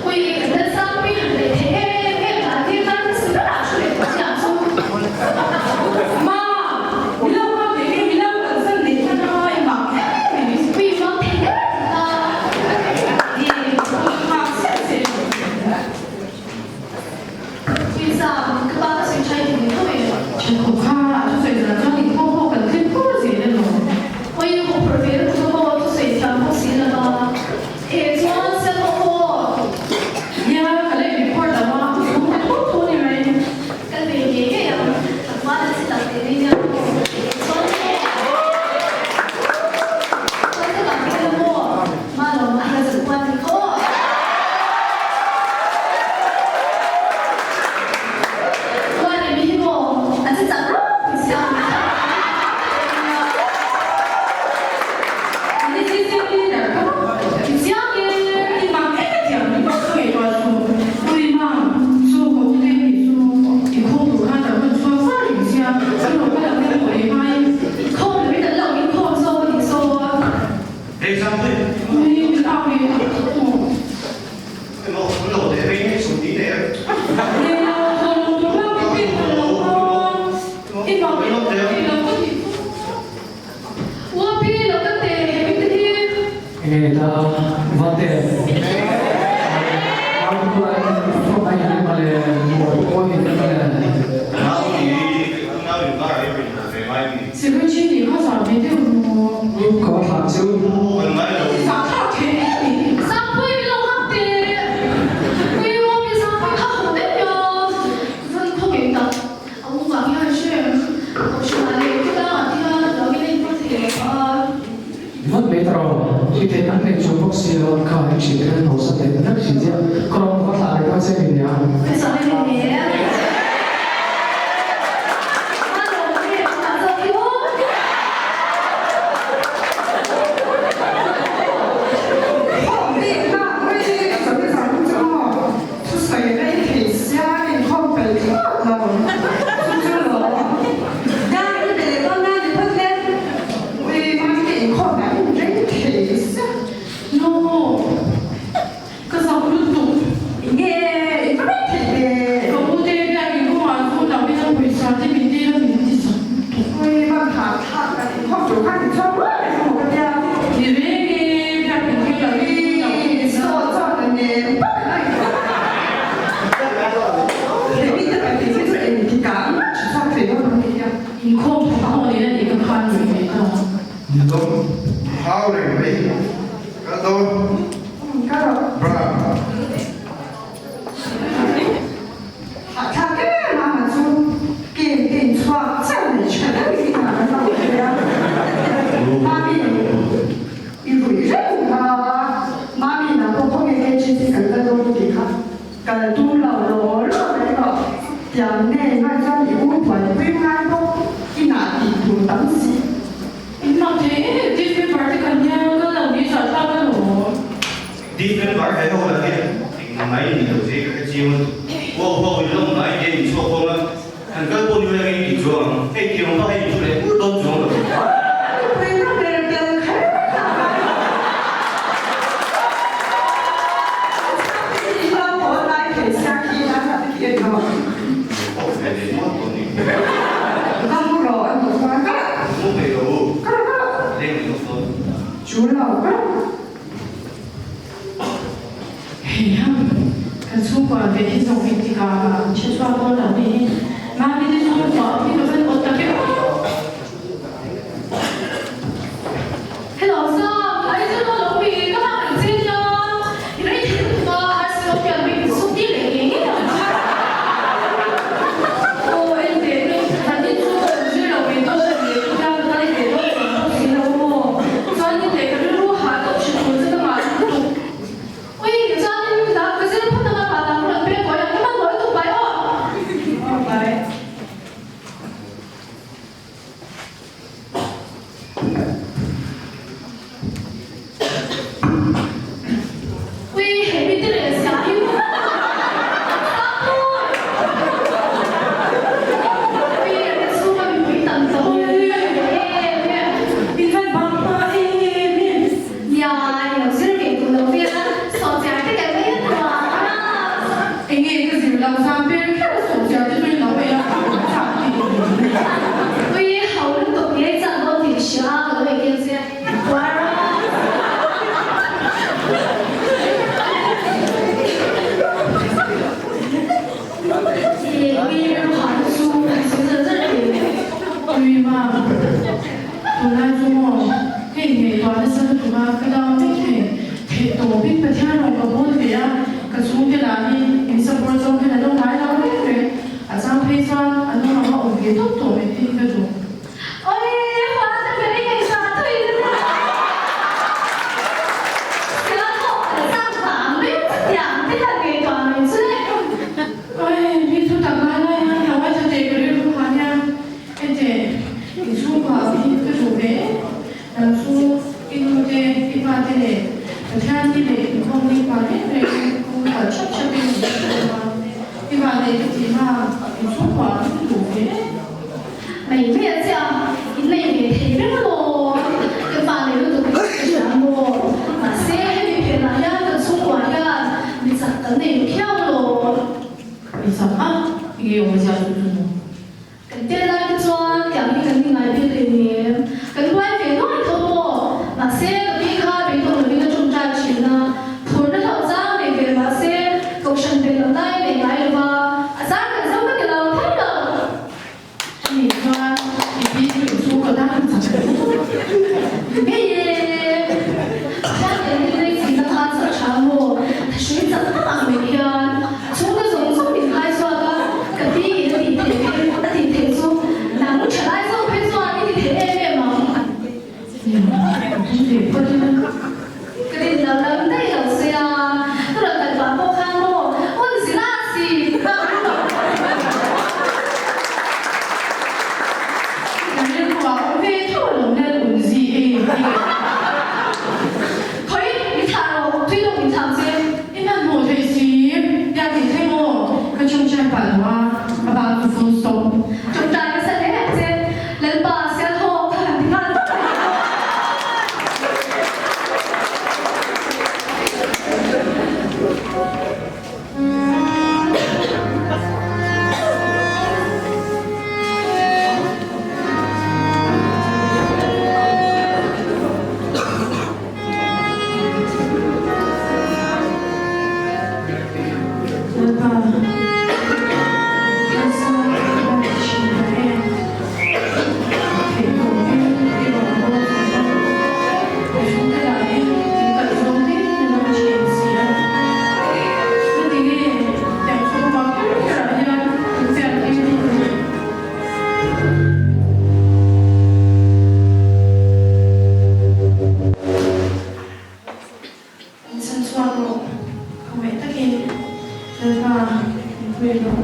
Ui, Lalsangpuii han leh thei em em dan hi kan hmasa berah thu leh tawh chiang chu. Ma, mi lo kal teh nge mi lo kalsan leh hman a i mak em em. Ui, mak thei der ti ta. I nghak chiah che. Ui Sam, ka pa ka sawi tha i ti mai tho em? Thenawm kha a thusawi zan chuan inkhawm pawh kan thleng fur zel emaw? Ui, ka phur ve lutuk a maw, thusawi thiam bawk si lo va. E chuan Sam aw aw. Nia, ka lei report lo a, ka chhung te thu thu ni mai. Kal ve ngei ngei ang, tlangval an si tak ve mai nia maw. E chuan maw? Chuan ka kang vel a maw? Ma lo mah hi a zalh kual ni kha aw. Kual i mi hi maw? A che chak rawk pui sia. Ni chi chiang leader ka vak i chiang e i mak em e tiang ni vak ka ngaihtuah chu ui mang chu ko chu te ni chu i khawm tur khan kan rawn chhuak far reng sia chu lo ka lang em pawh ei hma in Khawm lo in an lo in khawm zawk a nih saw a. Hei Sangpui. Ui min au leh a aw. Emaw an lo leh rei nge chhun ni leh. Nei lo thaw lo tur khan min pek ta lo khan i mak em em lo ka tih chu. Uapi lo ka teh he mi te hi. Enge ni ta Vate? Sikri chin nih kha zah ve deuh maw? Ka va thlah chu. Zah thlak thei em ni? Zahpui mi lo hak teh. Pui uapi zahpui kha haw deuh ya. Van khaw ngei tak. A u vang hian hre Kohhranah leh khawtlangah te hian lo in a inhmang thei lo phah a. Vat mai ta rawh, i theih an nei chuang bawk si lo, kha i ṭhin khan hausa leh ta vek ṭhin chiah, ka rawn va thlah leh dawn che mi nia. Ka zah em em em. A lawm em a zawk hi aw. Khawm bik nak mai ka sawi zang chu maw. Thusawi rei thei sia inkhawm pel thlawt lo chu chu lo dan i pe leh dawn nan i phawt le ui mami te inkhawm dah in rei thei sia. No ka zak lutuk. Nge i va rei thei ve. Ka u te biak in kawngah chu lo in a pawisa te min dil a min ti zak lutuk. Ui van hah thlak kan inkhawm tur khan in chhuak ruai mai chu maw ka tia. Ni reng e biak in thil lo in chu lo in Ui saw chuan a nem vak a ni. He mi te pahnih hi chu engtik ah mah tha chhuak thei dawn lo ni hian. Inkhawm tha pawh ni a nih ka khan rih ve ta. Nidawm hau reng mai kal dawn. Kal rawh. Bra. Hahthlak em a chu kem te in chhuak chiah mai tha deuh hi hna kan lo thei a. Mami i ruih reng kha Mami nang pawh khawnge KGC kan la dawn tih kha kal tum lo law law mai rawh. Tiang nen ngai chuan i u buaipui ngai bawk inah tih tur tam si. Engmah thei em em test paper te kan hian kal lo ni zahthlak alawm. December he ho lah hian eng mai ni lo se ka hre chiang a, huau huau in lawm mai te in chhuak khawm a, han kal pawh ni mai angin tih chuang ang, hei tiang pa hei in thu leh pur dawn chuang lo. Nupui ka ber tel kher ta mai. Chhang hi hla pawh lai thei sia khi an han ti a ni maw? Aw ve leh nual dawn ni. Ka mu rawh an ti chuan ka. Mu ve lo u. Ka rawh ka rawh. Leng leh lawk dawn. Chu lo ka rawh. Hei ha, kan chhungkua ve hi zawng engtik ah mah an hre chhuak dawn lo nih hi. Mami te chhungkua hi ka van awt tak em aw. Hello Sam, Aizawl lo lo mi ka hak ang che nia. I rei thei lutuk a, RC lo pian mi in suk tir leh ngei ngei ang che. Aw en teh nu, han in chu ka zir lo ve dawn em le, khawtlang ka kal ve dawn chuang bawk si lo maw. Chuan in leh ka rilru hah deuh hre tur che ka ngah lutuk. Ui, chuan in dah ka zir phawt anga pa dang rawn pek kawi ang, ka hmanhmawh lutuk bai aw. Aw bai. Theih tawpin Pathian rawn ka bawl ve a, ka chhungte lah hi min support zawng hian an lo ngai lo reng reng. A chang phei chuan an lo rama awm ve tawp tawh mai te hi ka duh. Oi, hua te ber i ngaihtuah thui lutuk a. Sial pawh kan chang vang mai chutiang te han ngaihtuah mai chu le. Oi, mi thu tak lai lai hian ka ngaithla teh ka rilru khan hian enteh inchhungkua hi ka duh ve em. Nang chu i nu te, i pa te leh Pathian hi leh inkhawm ni pa reng rengin kawng kal thap thapin in hre tawh a, i vanneih ka tih hma inchhungkua hi ka duh ve em. Mai mai a chiah, in nei ve thei reng alawm, kan vanneih lutuk hi ka hria maw? Mahse hemi phenah hian kan chhungkua hian mi chak kan nei lo khiau alawm. Mi chak a, nge awmzia chu chu maw? Kan tel lai te chuan tiang hi kan ingai bik leh nem. Kan buai ve nuai tho maw? Mahse, ka pi kha beidawng lovin a ṭawngṭai ṭhin a, phurna hlauh chang nei ve mahse, kohhran belh loh lai nei ngai lova, a zar kan zo ka ti lo thei lo. Ani chuan i pi chu i chhung ka tan chak hle tawh. Ngei e! Pathian nen hi lei chinna kha chak ṭha maw? Thahrui chak tak ang mai hian a chhungte zawng zawng min khai chhuak a, ka pi in a tih theih phei a tih theih chu nang ṭhalai zawk phei chuan i ti thei em em ang. Ka din lo lam daih lo sia, ka rawn kal pah pawh khan maw hun zila si bak an lo. Ka rilru ah awm ve tho a lo nel un zi e ti. Khawi mi thlah rawh, tui lo min thlah che. I hmanhmawh theih si, tia tih thleng maw? Ka chungchai pah lo a, a bak chu full stop. Chungchai nasa hle ang che, Lalpa Sialhawk ka han ti nghal vak mai maw? Lalpa, harsa ka va ti thin ta em? Theih tawpin i rawn bawl thei a, ka chhungte lah hi min kalh zawng deuhin an awm thin si a. Chuti nge tiang chhungkua kher kherah hian min pian tir hi ka ni. Min chhan chhuak rawh, khawngaih takin Lalpa min pui rawh.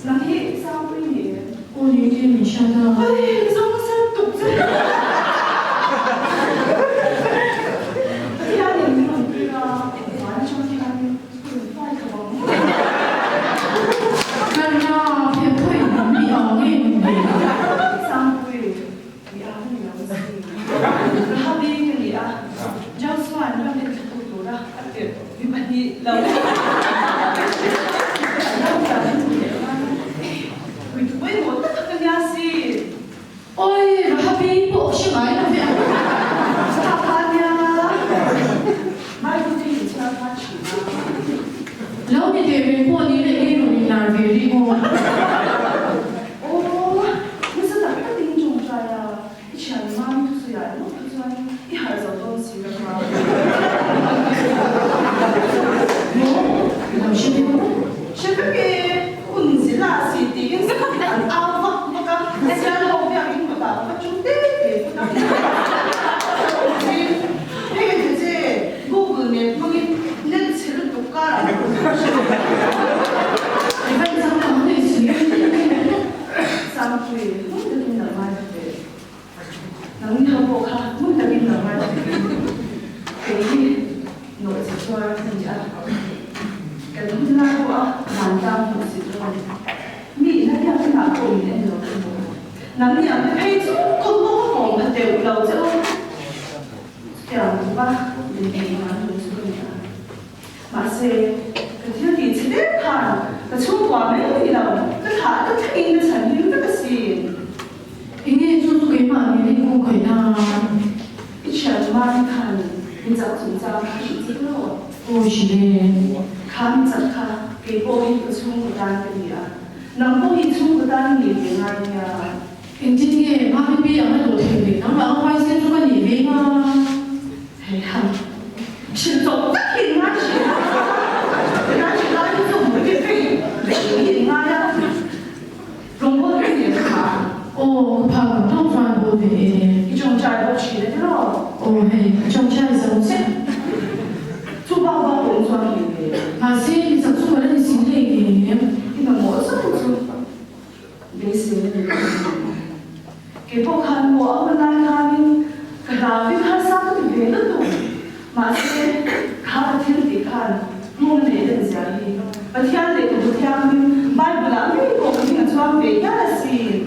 Nang hi Sangpui ni em? Aw ni te min hriat a. Ai, Mizo ka ser tuk che. Pathianin min rawn tir a, van atang hian hun fai ka bang. Ka ra phian pawhin mi ang nge min be a. Sangpui, mi ang ni lo si. Rahabi ka ni a, Joshua-an ram enthla tura a tirh. Mi pahnih lo lo ta chu leh a puitu pawimawh tak a ka nia si. Oi Rahabi pawh hre ngai lo ve ang. Kha kha nia Bible te hi chhiar kha thin a. Lo ni teh reng pawh ni leh ngei rawn inlar ve rih maw. Aw nasa tak takin tawngtai a. I thian mam thusawi ah ringawt kha chuan i harh zo dawn si lo va. Maw? I lo hre deuh maw? Hre vek e, hun zila si tiin an au vak vak a, sial ho biak in kawtah ka va ṭum te te phawt a. Hei ka ti che, Google map hmangin net chhe lutuk karah ka awm ka hre lo. I van chang ang mai si. Sangpui, hmun takin lo ngaithla teh. Nangni ho pawh kha hmun takin lo ngaithla teh. Kei hi nawhchi chuar ka ni a, kan hun lai pawha vantlang hmuhsit ka ni. Mi ina biak inah pawh min en lo che maw? Nangni ang te phei chu kawng pawh ka kawm kha deuh lo che u. Chutiang khawpa min ei ngai lo chu ka ni a. Mahse. Ka thil tih che deuh khan ka chhungkua mai ni lo, ka thlah ta thlengin ka chhan hlim vek asin. Enge chu chu keimah nen in kawngkaih na? I thian mami khan mi chak chungchang kha hrilh che emaw? Aw hrilh e. Kha mi chak kha kei pawh hi ka chhungkaw tan ka ni a, nang pawh hi chhungkaw tan i nih ve ngai nia. Engtin nge mami pi ang a dawh theih ve? Nangmah ang huaisen chu ka nih ve nga. Hei han hrilh chawp tak hi in ngai thin a, ngai thin lai hi chu mui ve phei hi in ngai a, rawngbawl ka ni kha. Aw ka phak ang tawk chuan bawl ve e. I tawngtai bawk thin a tiraw? Aw hei ka tawngtai zo chiah. Chu bak bak awm chuan hlei ve. Mahse mi chak chu ka la ni si hlei em. I mamawh zawk chu. Beisei na ni lo a ni. Kei pawh khan maw a hun lai khanin ka hlauin harsa ka ti ve lutuk. Mahse, kha ka thil tih khan hmung a neih den zia hi Pathian leh ka bu thianghlim Bible ah ngei pawh ka hming a chuang ve hial asin.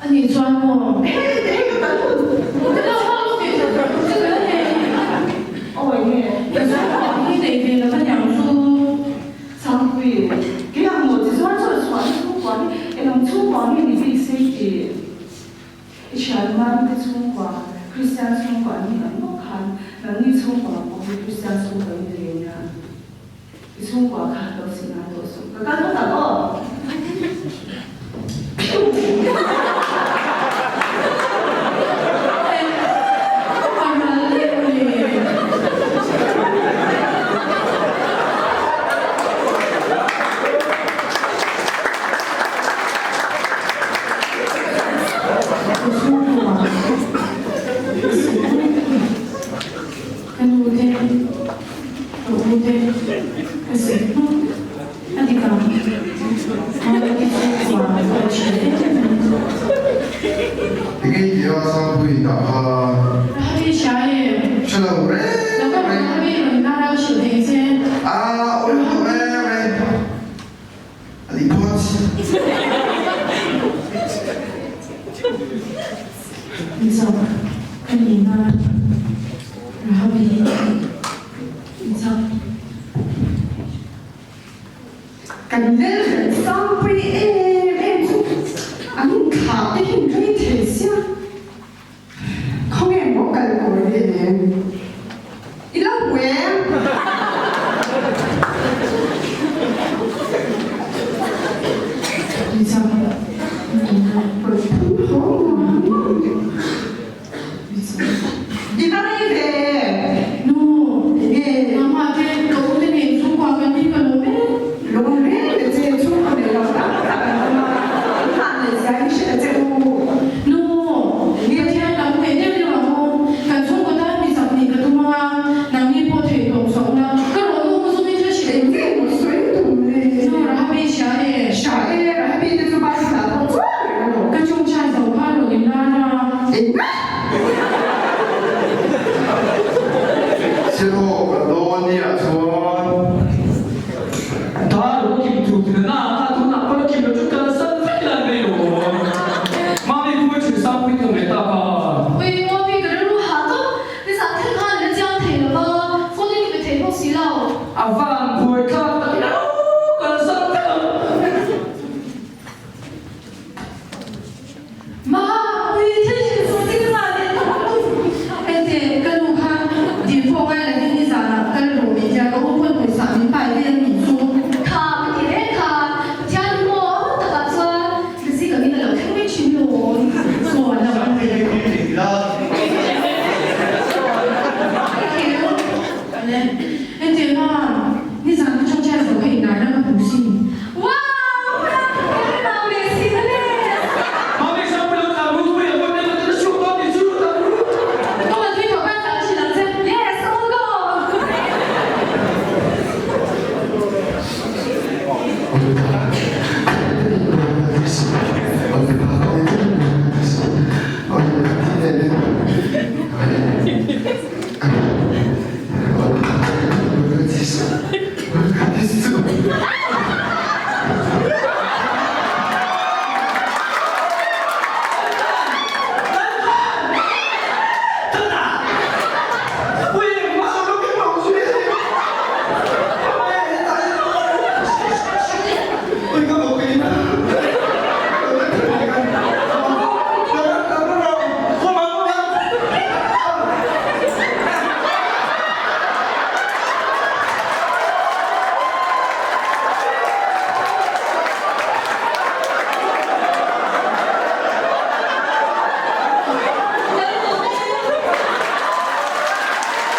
A nih chuan maw? Hei hei ka kal hun. Ka lo hau lutuk che ka la nei. Awi nge. Ka chhungkua hi nei ve lo ka niang chu. Sangpui, kei ang maw chi zuar chu a chhuah na chhungkua hi eng ang chhungkua nge ni bik se ti? I thian man te chhungkua, Kristian chhungkua an nih ang bawk khan nangni chhungkua pawh hi Kristian chhungkua in ni ve nia. I chhungkua kha lo si ngai tawh suh. Ka kal phawt ang aw. Phiu! Ka nu te, ka u te, ka zir hnuk a dik ang. Mahni chhungkua ka thian em em a ni. Enge i tih a Sangpui tah kha? Rahabi hria em? Hre lo reng Nang erawh reng. Rahabi rawn la rau hrilh thei che. Ah awi lo reng reng. A nih phawt. Mizo ka ni nan Rahabi Mizo. Kan lel reng sangpui em em chu an inthlah te hi rei thei